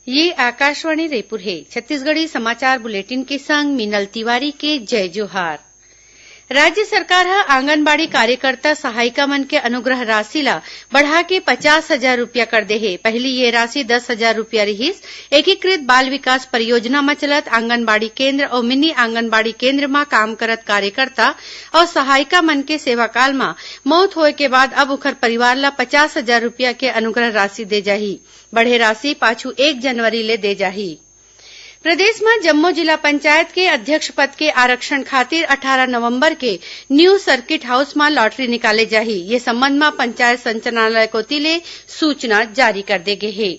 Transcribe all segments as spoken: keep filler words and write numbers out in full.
ये आकाशवाणी रायपुर हे। छत्तीसगढ़ी समाचार बुलेटिन के संग मीनल तिवारी के जय जोहार। राज्य सरकार ह आंगनबाड़ी कार्यकर्ता सहायिका मन के अनुग्रह राशि ला बढ़ा के पचास हजार रुपया कर दे हे। पहिली ये राशि दस हजार रुपया रिहिस। एकीकृत बाल विकास परियोजना म चलत आंगनबाड़ी केंद्र अउ मिनी आंगनबाड़ी केंद्र म काम करत कार्यकर्ता अउ सहायिका मन के सेवाकाल म मौत होए के बाद अब उखर परिवार ला पचास हजार रुपया के अनुग्रह राशि दे जाही। बढ़े राशि पाछू एक जनवरी ले दे जाही। प्रदेश म जम्मो जिला पंचायत के अध्यक्ष पद के आरक्षण खातिर अठारह नवंबर के न्यू सर्किट हाउस म लॉटरी निकाले जाही। ये संबंध म पंचायत संचालनालय कोति ले सूचना जारी कर दे गे हे।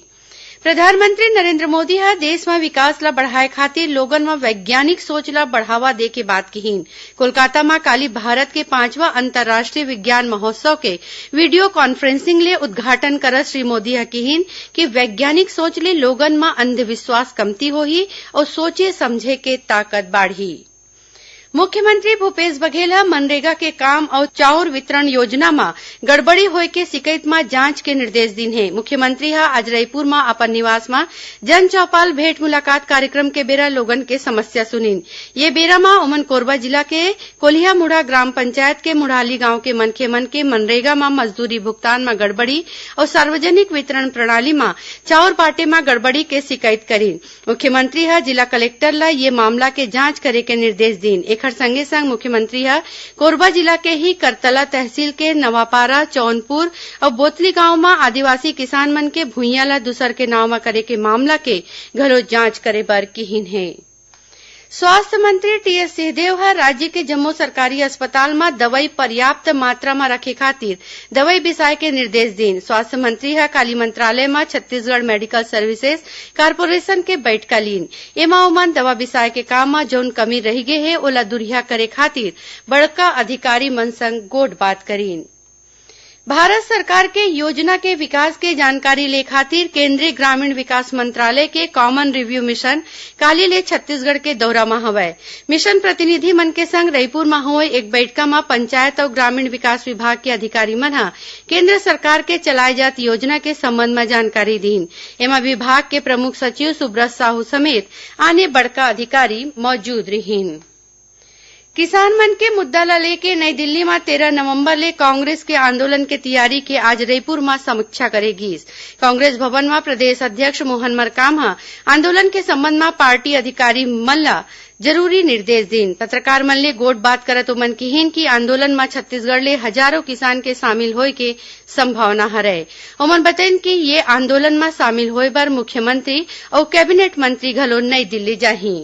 प्रधानमंत्री नरेंद्र मोदी ह देश म विकास ल बढ़ाए खातिर लोगन म वैज्ञानिक सोच ल बढ़ावा दे के बात किहीन। कोलकाता म काली भारत के पांचवा अंतर्राष्ट्रीय विज्ञान महोत्सव के वीडियो कॉन्फ्रेंसिंग ले उद्घाटन करत श्री मोदी ह किहीन कि वैज्ञानिक सोच ले लोगन म अंधविश्वास कमती होही अउ सोचे समझे के ताकत बाढ़ही। मुख्यमंत्री भूपेश बघेल ह मनरेगा के काम अउ चाउर वितरण योजना म गड़बड़ी होए के शिकायत म जांच के निर्देश दीन हे। मुख्यमंत्री ह आज रईपुर म अपन निवास म जन चौपाल भेंट मुलाकात कार्यक्रम के बेरा लोगन के समस्या सुनिन। ये बेरा म ओमन कोरबा जिला के कोलिहामुड़ा ग्राम पंचायत के मुढ़ाली गांव के मनखे मन के मनरेगा म मजदूरी भुगतान म गड़बड़ी अउ सार्वजनिक वितरण प्रणाली म चाउर बांटे म गड़बड़ी के शिकायत करिन। मुख्यमंत्री ह जिला कलेक्टर ल ये मामला के जांच करे के निर्देश दीन। एखर संगे संग मुख्यमंत्री ह कोरबा जिला के ही करतला तहसील के नवापारा, चौनपुर अउ बोतली गांव म आदिवासी किसान मन के भुइयां ल दूसर के नांव म करे के मामला के घलो जांच करे बर किहीन हे। स्वास्थ्य मंत्री टीएस सिंहदेव ह राज्य के जम्मो सरकारी अस्पताल म दवई पर्याप्त मात्रा म रखे खातिर दवई बिसाए के निर्देश दीन। स्वास्थ्य मंत्री ह काली मंत्रालय म छत्तीसगढ़ मेडिकल सर्विसेज कारपोरेशन के बइठका लीन। एमा ओमन दवा बिसाए के काम म जउन कमी रहि गे हे, ओला दुरिहा करे खातिर बड़का अधिकारी मन संग गोठ बात करीन। भारत सरकार के योजना के विकास के जानकारी ले खातिर केंद्रीय ग्रामीण विकास मंत्रालय के कॉमन रिव्यू मिशन काली ले छत्तीसगढ़ के दौरा म हवय। मिशन प्रतिनिधि मन के संग रईपुर म होए एक बइठका म पंचायत अउ ग्रामीण विकास विभाग के अधिकारी मन ह केंद्र सरकार के चलाए जात योजना के संबंध म जानकारी दीन। एमा विभाग के प्रमुख सचिव सुब्रत साहू समेत आने बड़का अधिकारी मौजूद रिहीन। किसान मन के मुद्दा ल लेके नई दिल्ली म तेरह नवंबर ले कांग्रेस के आंदोलन के तियारी के आज रईपुर म समीक्षा करे गीस। कांग्रेस भवन म प्रदेश अध्यक्ष मोहन मरकाम ह आंदोलन के संबंध म पार्टी अधिकारी मन ल जरूरी निर्देश दीन। पत्रकार मन ले गोठ बात करत ओमन किहीन कि आंदोलन म छत्तीसगढ़ ले हजारों किसान के शामिल होए के संभावना हरय। ओमन बतइन कि ये आंदोलन म शामिल होए बर मुख्यमंत्री अउ कैबिनेट मंत्री घलो नई दिल्ली जाही।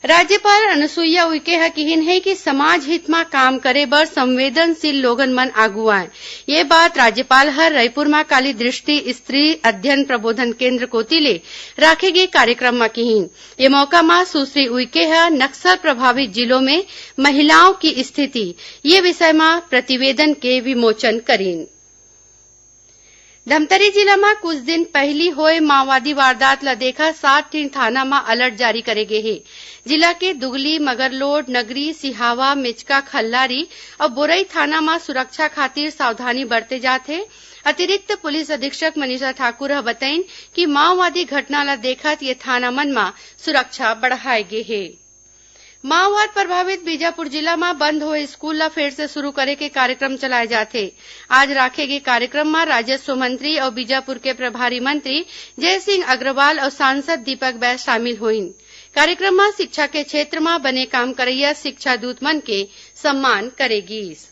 राज्यपाल अनुसुईया उइके ह किहीन हे कि समाज हित म काम करे बर संवेदनशील लोगन मन आगू आएं। ये बात राज्यपाल ह रईपुर म काली दृष्टि स्त्री अध्ययन प्रबोधन केंद्र कोति ले राखे गे कार्यक्रम म किहीन। ये मौका म सुश्री उइके ह नक्सल प्रभावित जिलों में महिलाओं की स्थिति ये विषय म प्रतिवेदन के विमोचन करीन। धमतरी जिला म कुछ दिन पहिली होए माओवादी वारदात ल देखत सात ठिन थाना म अलर्ट जारी करे गे हे। जिला के दुगली, मगरलोड, नगरी, सिहावा, मेचका, खल्लारी अउ बोरई थाना म सुरक्षा खातिर सावधानी बरते जात हे। अतिरिक्त पुलिस अधीक्षक मनीषा ठाकुर ह बतइन कि माओवादी घटना ल देखत ये थाना मन म सुरक्षा बढ़ाए गे हे। माओवाद प्रभावित बीजापुर जिला म बंद होए स्कूल ल फेर से शुरू करे के कार्यक्रम चलाए जाथे। आज राखे गे कार्यक्रम म राजस्व मंत्री अउ बीजापुर के प्रभारी मंत्री जय सिंह अग्रवाल अउ सांसद दीपक बैस शामिल होइन। कार्यक्रम म शिक्षा के क्षेत्र म बने काम करइया शिक्षा दूत मन के सम्मान करे गीस।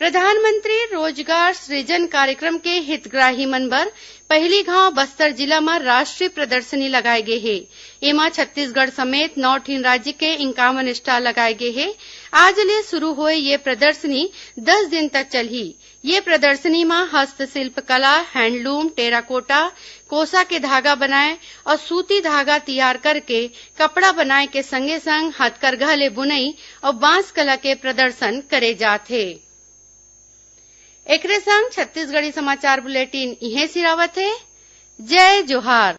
प्रधानमंत्री रोजगार सृजन कार्यक्रम के हितग्राही मन बर पहिली घांव बस्तर जिला म राष्ट्रीय प्रदर्शनी लगाए गे हे। एमा छत्तीसगढ़ समेत नौ ठिन राज्य के इंकावन स्टॉल लगाए गे हे। आज ले शुरू होए ये प्रदर्शनी दस दिन तक चलही। ये प्रदर्शनी म हस्तशिल्प कला, हैंडलूम, टेराकोटा, कोसा के धागा बनाए अउ सूती धागा तियार करके कपड़ा बनाए के संगे संग हथकरघा ले बुनई अउ बांस कला के प्रदर्शन करे जात हे। एकरे संग छत्तीसगढ़ी समाचार बुलेटिन इहें सिरावत हे। जय जोहार।